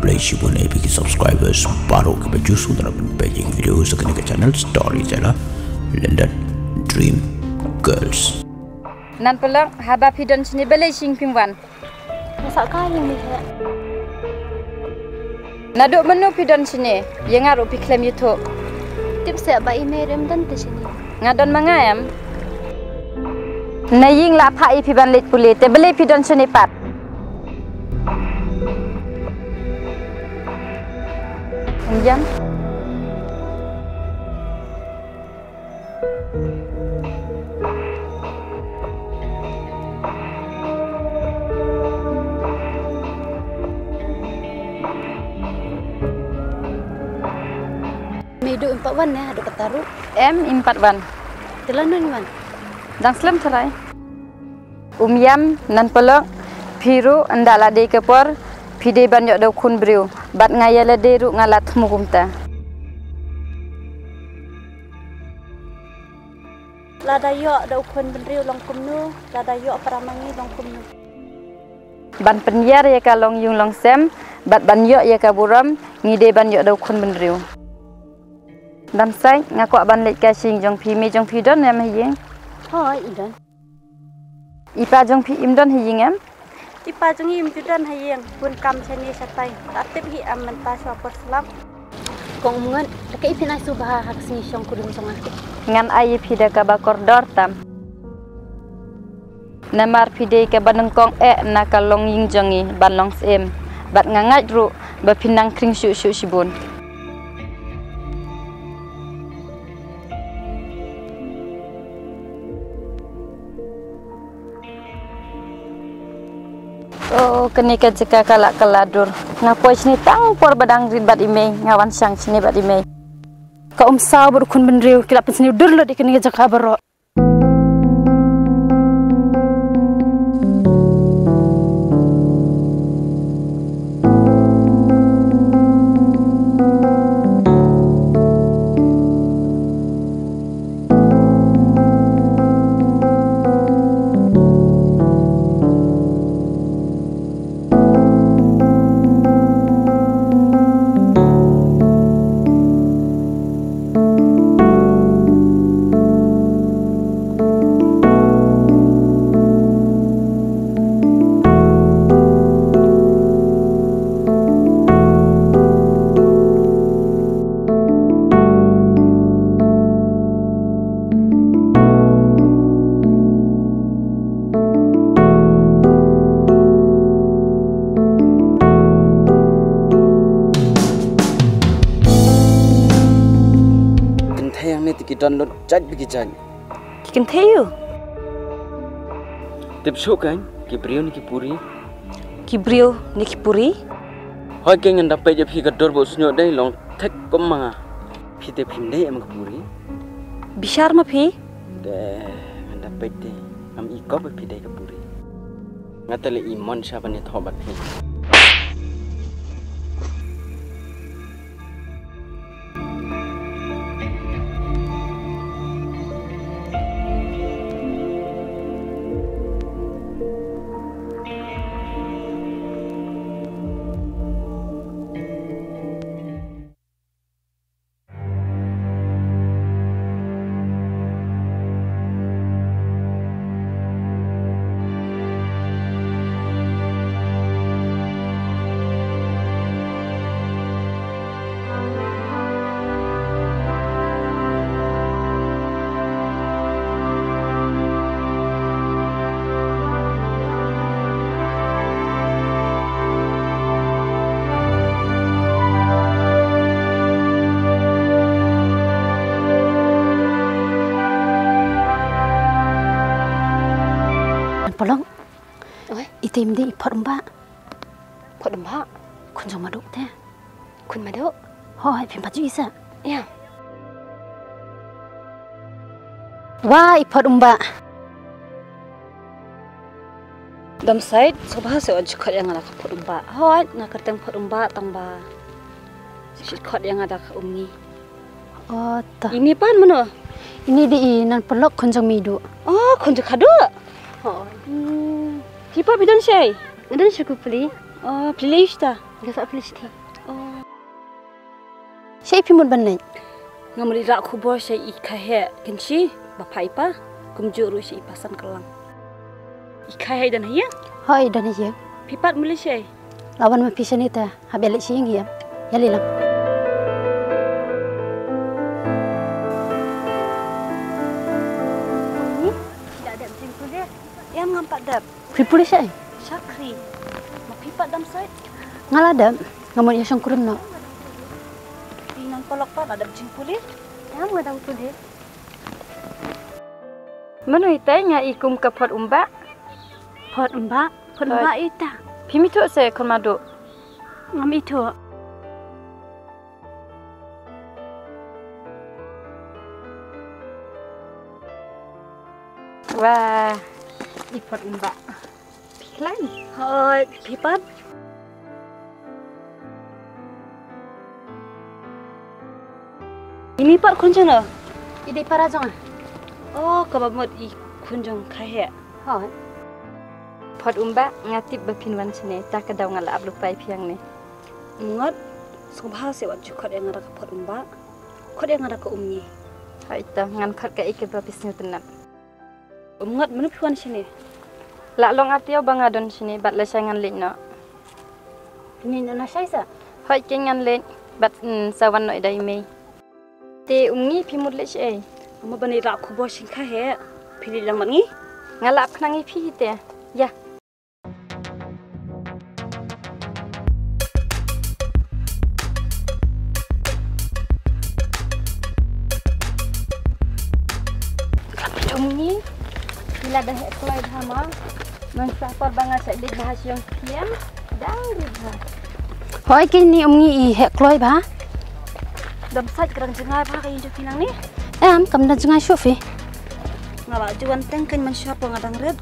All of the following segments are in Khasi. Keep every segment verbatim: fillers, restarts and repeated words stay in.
Khublei shibun ïa phi ki subscribers baroh kiba ju sngewtynnat ban peit ïa ki video sa kane ka channel Storyteller London Dream Girls. Nan Palok, haba phi don shane balei shisien phim wan? Nga sah ka ïing mih heh. Naduh mynno phi don shane, ïa nga ruh phi khlem ïathuh. Tip seh ba i mei ruh im don te shane. Nga don ma nga em. Na ïing la phah ïa phi ban leit pule, te balei phi don shane pat? Ym ïam. Mei duh im pat wan ne haduh katta ruh? Em, im pat wan. Te lano ngi wan? Dang slem tharai. Ym ïam, Nan Palok, phi ruh ynda la dei ka por phi dei ban ïoh da u khun briew, bad nga ïa lade ruh nga la thmu kumta. Lada ïoh da u khun bynriew long kumno, lada ïoh para ma ngi long kumno. Ban pynïar ïa ka longïing longsem bad ban ïoh ïa ka burom, ngi dei ban ïoh da u khun bynriew. Dam Sait, nga kwah ban leit kai sha ïing jong phi, mei jong phi don em ha ïing? Hooid, i don. I pa jong phi im don ha ïing em? I pa jong i im ju don ha ïing, bun kam shane shatai, ta tip hi em mynta shuwa por slap. Kong Umngut, da kaei phin ai sngewbha ha ka sngi shongkurim jong nga? Ngan ai ïa phi da kaba kordor tam. Namar phi dei kaba nyngkong eh na ka longïing jong ngi ban long syiem, bad nga ngeit ruh ba phin nang khring shuh shuh shibun. Oh, kane ka jaka ka la kylla dur. Nga poi shane tang por ba dang rit bad i mei, nga wan shang shane bad i mei. Ka Umsaw bad u khun bynriew ki la pynsniew dur lut ïa kane ka jaka baroh. Kynthei hangne te ki don lut jait bad ki jait. Ki kynthei aïu? Tip shuh kein, ki briew ne ki puri? Ki briew ne ki puri? Hooid kein, ngan da peit ïa phi ka dur ba u shñiuh dei long thik kum ma nga. Phi te phim dei em ka puri? Bishar ma phi. Te ngan da peit te, ngam i kop ba phi dei ka puri. Nga te leh i mon sha ban ïathoh bad phi. Nan Palok. Oi. Ite im dei i Phot Umbah? Phot Umbah? Khun jong Maduh te. Khun Maduh? Hooid, phim pat ju i sa. Ïa. Wa i Phot Umbah. Dam Sait, sngewbha seh wat ju khot ïa nga da ka Phot Umbah. Hooid, nga kyrteng Phot Umbah tang ba shu khot ïa nga da ka Umngi. Oh, ta. Ini pat mano? Ini dei i Nan Palok, khun jong Meiduh. Oh, khun jong Khaduh. Hooid. Hmm. Phi pat phi don shaei? Nga don sha ku pli. Oh, pli lei sha ta. Nga sa phi leit shatei. Oh. Shaei phi mut ban leit? Nga mut rah khubor sha i Kha Heh Kynshi ba phah i pa, kumjuh ruh sha i Pasan Kylang. I Kha Heh i don ha ïing? Hooid, i don ha ïing. Phi pat mut leit shaei? Lah wan ma phi shane te, hap ïaleit sha ïing hi em. Ïaleit lang. Ni, da dep jingpule. Em, ngam pat dep. Phi pule shaei? Shakri. Ma phi pat Damsait? Nga la dep, nga mut ïa shong kurim noh. Phi Nonpalok pat la dep jingpule? Em, nga dang pule. Mano itai nga i kum ka Phot Umbah? Phot Umbah? Phot Umbah ita. Phim ithuh se khun Madu? Ngam ithuh. Wah, i Phot Umbah. Phi khlaiñ? Hooid, phi pat? Ini pat khun jong no? I dei para jong nga. Oh, kaba mut i khun jong Kha Heh. Hooid. Phot Umbah, nga tip ba phin wan shane, ta ka daw nga la ap lypa ïa phi hangne. Ngat, sngewbha se wat ju khot ïa nga da ka Phot Umbah. Khot ïa nga da ka Umngi. Hooid to, ngan khot kaei kaba phi sngewtynnat. Umngat, mano phi wan shane? La long ar taïew ba nga don shane, bad lashai ngan leit noh. Phin leit noh lashai sa? Hooid keiñ ngan leit, bad, mm, sa wan noh i da i mei. Te Umngi phi mut leit shaei? Nga mut ban ïa rah khubor sha i Kha Heh, phi leit lang bad ngi? Nga la ap khnang ïa phi hi te. Ïa. Umngi, phi la da heh kloi bha mo. Man sa por ba nga shah leit bha sha ïing phi em, dang rit bha. Hooid keiñ ni Umngi, i heh kloi bha. Dam sait ka dang jngai bha ka ïing jong phi nangne? Em, kam dang jngai shuh phi. Nga la ju wan teng keiñ man sa por nga dang rit.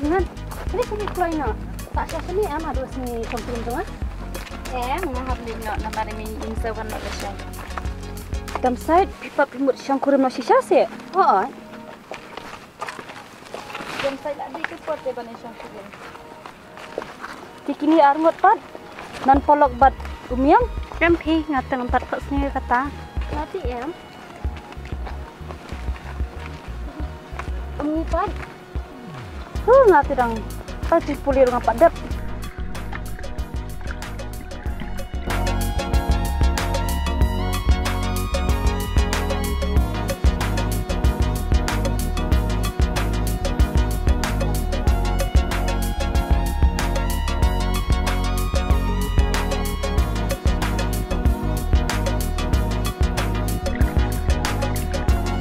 Ngan, ini sini kloi no. Tak sah sini em, aduh sini songkurim tu ah. Em, nga hap leit noh namar ïa i Insawan noh lashai. Dam sait, phi pat phi mut shongkurim noh shisha se? Oh, oh. Dam sait la dei ka por te ban ïa shongkurim. Te kine ar ngut pat, Nonpalok bad Umiam. Em phi, nga tang pat pat sngi kata. Nga ti em. Umngi pat. Huh, nga ti dang. Pat ti puli nga pat dep.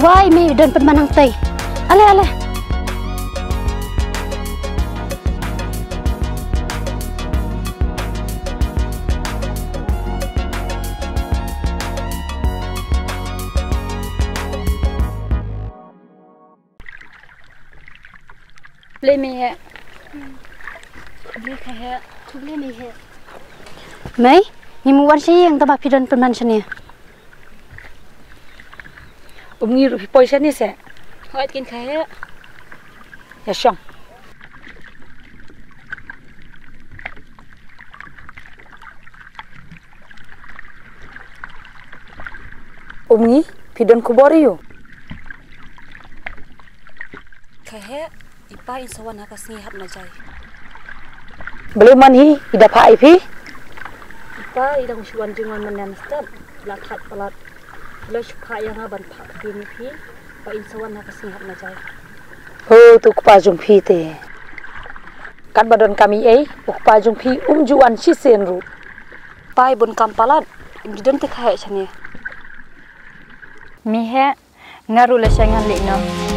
Wai, me don pynban hangtai. Ale, ale. Khublei mei heh. Khublei kha heh. Khublei mei heh. Mei, ngi mut wan sha ïing, tangba phi don pynban shane. Umngi ruh phi poi shane seh. Hooid keiñ kha heh. Ïa shong. Umngi, phi don khubor ïa u? Kha heh, i pa in sa wan ha ka sngi hap na jai. Balei man hi, i da phah ïa phi? I pa i dang shu wan jingwan mynne mynstep, la thait palat. La shu phah ïa nga ban phah ktien ïa phi, pa in sa wan ha ka sngi hap na jai. Ho, to u kpa jong phi te. Katba don kam eiei, u kpa jong phi um ju wan shisien ruh. Pa i bun kam palat, im ju don te kha heh shane. Mei heh, nga ruh lashai ngan leit noh.